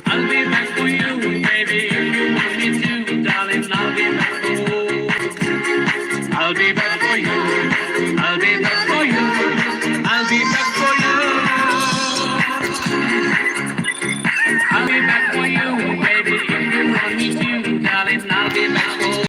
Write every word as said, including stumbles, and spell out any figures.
I'll be back for you, baby, if you want me to, darling. I'll be back for you. I'll be back.